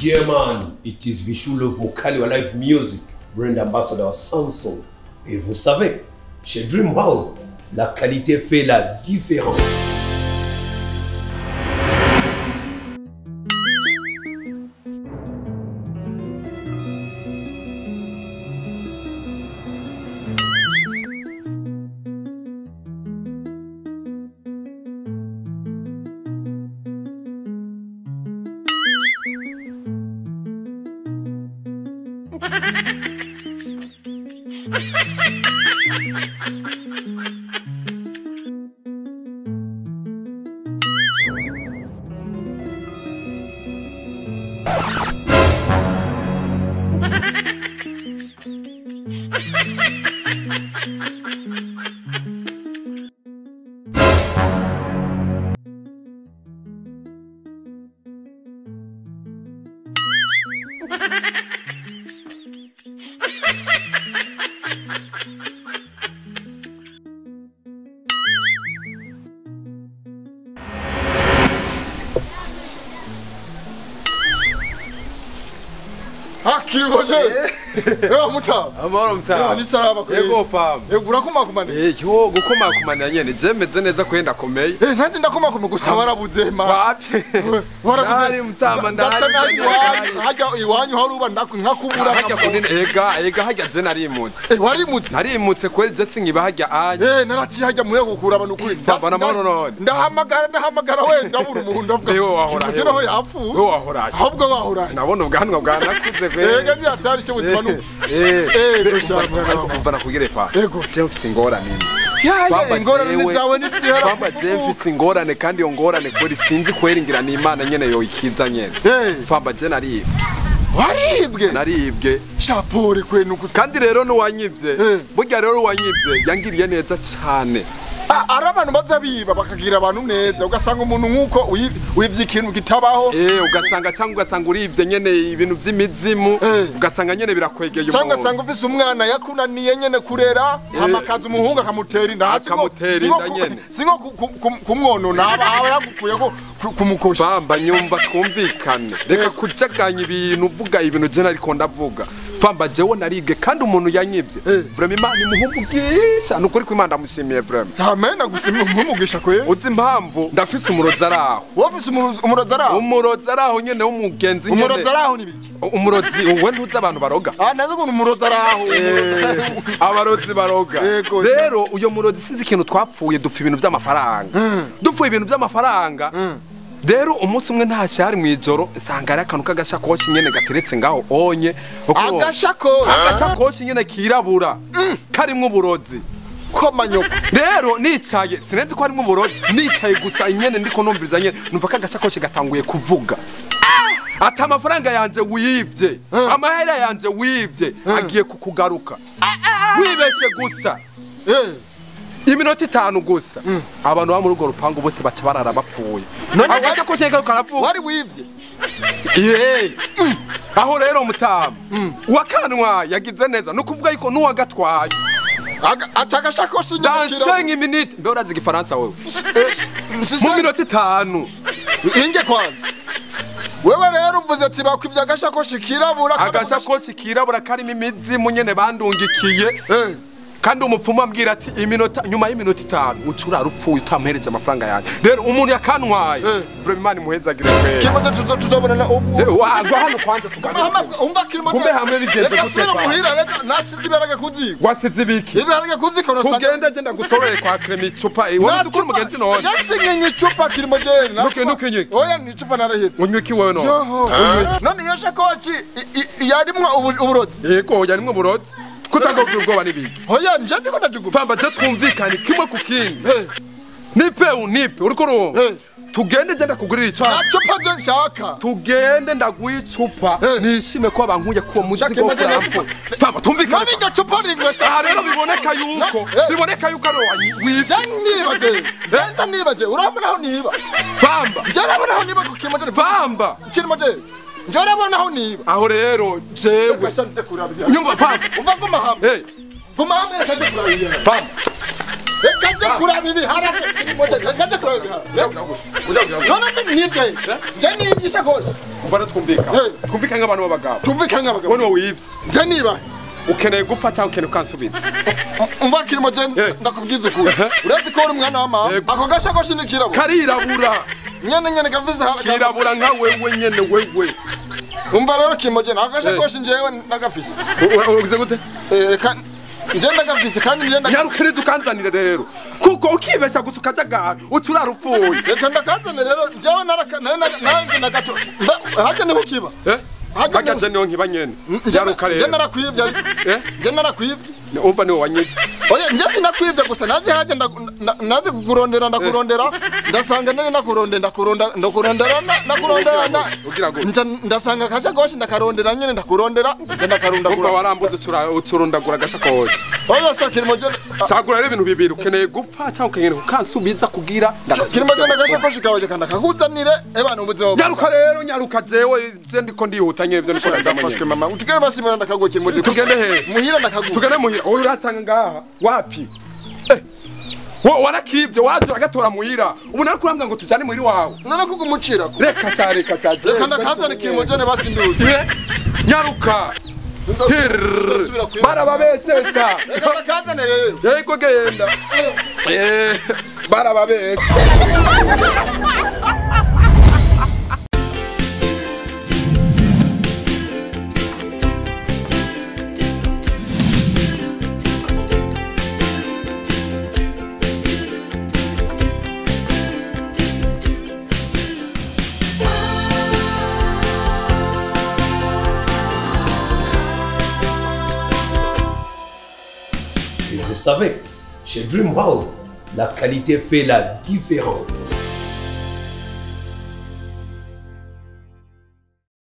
Yeah man, it is Vichou le vocal wa live music, brand ambassador wa Samsung. Et vous savez, chez Dream House, la qualité fait la différence. Amahoro mtamu. Ni salama kweli. Yego famu. Yego urakomakomana. Yo gukomakomana nyene je meze neza kwenda komeye. Nanje ndakomakoma gusa warabuze ma. Wapi? Warabuze. Ndahari mtama ndahari. Hajya iwanyu haruba nkakubura hajya kunene ega hajya je narimutse. Warimutse? Narimutse kweli je sinkiba hajya anye. Naraciye hajya muye gukura abantu kuri. Mbona amahoro none. Ndahamagara we ndabura umuntu ndavuga. Ewe wahora. Je naho yapfuye. Wewe wahora. Ahubwo wahora. Nabona ubwanwa bwanakuze kweli. Ega ni hatari cyo buzima nuko. Mbona kugire fa. Je mfise ingorane. Ya ingorane zawe ni zihera. Bamba je mfise ingorane kandi iyo ngorane kweli sinzi kweli ngira ni Imana nyene yoyikiza nyene. Famba je naribwe. Waribwe? Naribwe. Shapore kwenu kandi rero nuwanyivye. Burya rero uwanyivye yangiriye neza cyane. Ari abantu baza biba bakagira abantu neza ugasanga umuntu nkuko wivye ikintu kitabaho ugasanga cyangwa ugasanga urivye nyene ibintu vy'imizimu ugasanga nyene birakwegeye umuntu cyangwa ugasanga ufise umwana yakunaniye nyene kurera amakaza umuhungu akamutera inda akamutera inda nyene singo kumwonona aba yagukuye ko kumukosha. Bamba nyumva twumvikane reka kujaganya ibintu uvuga ibintu je nariko ndavuga. Famba jewe naribwe kandi umuntu yanyivye vraiment Imana imuhumugisha nukuri ko Imana ndamushimiye vraiment. Amen nagushimiye umuhumugisha kwe. Uzi impamvu ndafise umurozi araho. Wafise umurozi araho? Umurozi araho nyene w'umugenzi nyene. Umurozi araho ni biki? Umurozi we ntuzi abantu baroga. Nazi ukuntu umurozi araho. Abarozi baroga. Rero uyo murozi sinzi ikintu twapfuye dupfa ibintu by'amafaranga. Dupfuye ibintu by'amafaranga. Rero umunsi umwe ntashari mu ijoro nsanga ari akantu k'agashakoshi nyene gateretse ngaho onye. Agashakoshi? Agashakoshi nyene kirabura karimwo uburozi. Komanyoko. Rero nicaye sinenzi ko harimwo uburozi nicaye gusa nyene ndiko numviriza nyene numva kagashakoshi gatanguye kuvuga. Ati amafaranga yanje wibye, amahera yanje wibye agiye kukugaruka. Wibeshe gusa. Iminota itanu gusa abantu ba muri urwo rupangu bose baca barara bapfuye. None agasakoshi karavuga. Wari wivye? Aho rero mutamu uwakanwa yagize neza nukuvuga yuko nuwagatwaye atagashakoshi nyakira dans 5 minutes mbe urazi igifaransa wewe mu minota itanu inge kwanza wewe rero uvuze ati bakwivye agashakoshi kirabura agashakoshi kirabura karimo imizimu nyene bandungikiye kandi umupfumu ambwira ati iminota nyuma y'iminota itanu ucura rupfuye utampereje amafaranga yanjye. Rero umuntu yakanwaye vraiment Imana imuhezagire kweli. Kirimo tuzobonana ubu wagwa hano kwanza tuganire. Umva kirimo kumbe hamwe bigenze gute? Reka muhira reka nasize ibiharage kuziko. Wasize ibiki? Ibiharage kuziko nasanga. Tugende genda gutorere kwa Kremi icupa. Wowe uzi kuri mugenzi none. Yasinye icupa kirimo jene. Nuke. Oya ni icupa narahetse. Unyuki wewe none. None iyo shakoshi yarimwo uburozi. Yego yarimwo uburozi. Kutagobwa ubwoba nibiki. Hoya nje ndiko ndajugupa. Famba je twumvikane kimwe ku kindi. Nipe unipe uriko urumva. Tugende je ndakugurira icupa. Icupa je nshaka. Tugende ndaguha icupa nishime ko abankuye ko muzigo kuramfu. Famba tumvikane. None iryo cupa rinywesha. Aha rero biboneka yuko ari wibye. Nibaje. Nza nibaje urabona aho niba. Famba. Nje urabona aho niba ku kirimo je. Famba. Kirimo je. Njorabona aho niba. Aho rero jewe. Nyumva famba. Umva guma hamwe. Guma hamwe reka nje kuraba ibiharage. Famba. Reka nje kuraba ibiharage. Reka nje kuraba ibiharage. None Nibye je nibye ishakoshi. Umva twumvikana. Twumvikana nk'abantu b'abagabo. Twumvikana nk'abagabo. Wowe wivye. Je niba ukeneye gupfa cyangwa ukeneye ukansubiza. Umva kirimo je ndakubwiza ukuri. Urazi ko uri umwana wa mama. Ako gashakoshi ni kirabura. Karirabura. Nyene nyene gavise kirabura nka wewe nyene wewe. Umva rero kirimo je ako gashakoshi njewe ndagafise. Ugize gute? Reka nje ndagafise kandi nje nyarukereza ukanzanire rero. Kuko ukibesha gusa ukajagara ucurara upfuye. Reka ndakazanire rero njewe naraka nanjye ndagato. Hajya niho kiba. Hajya je niho nkiba nyene. Nyaruka rero. Je narakwivye. Je narakwivye. Umva niwe wanyivye. Oya nje sinakwivye gusa naje haje naje kukurondera ndakurondera ndasanga nene nakurondera ndakurondera ndakurondera ndakurondera ndasanga kashakoshi ndakarondera nyene ndakurondera nje ndakarondagura. Umva warambuze ucurondagura gashakoshi. Oya sa kirimo je cagura rero ibintu bibiri ukeneye gupfa cyangwa ukeneye kukansubiza kugira ndagasubiza. Kirimo je ndagashakoshi kawe kanda kakuzanire ebana ubuzima. Nyaruka rero nyaruka jewe je ndiko ndihuta nyene ivyo nishobora ndafashwe mama. Utugere basibona ndakaguye kirimo je. Tugende he? Muhira ndakaguye. Tugende muhira. Oya urasanga ngaha wapi? Warakivye waje uragatora muhira. Ubu narakurambwa ngo tujane muhira wawe. None kugumucira. Reka cyane reka cyane. Reka ndakazana kirimo je basinduze. Nyaruka. Barababesesa. Reka ndakazane rero. Yego genda. Barababesesa. Vous savez, chez Dream House, la qualité fait la différence.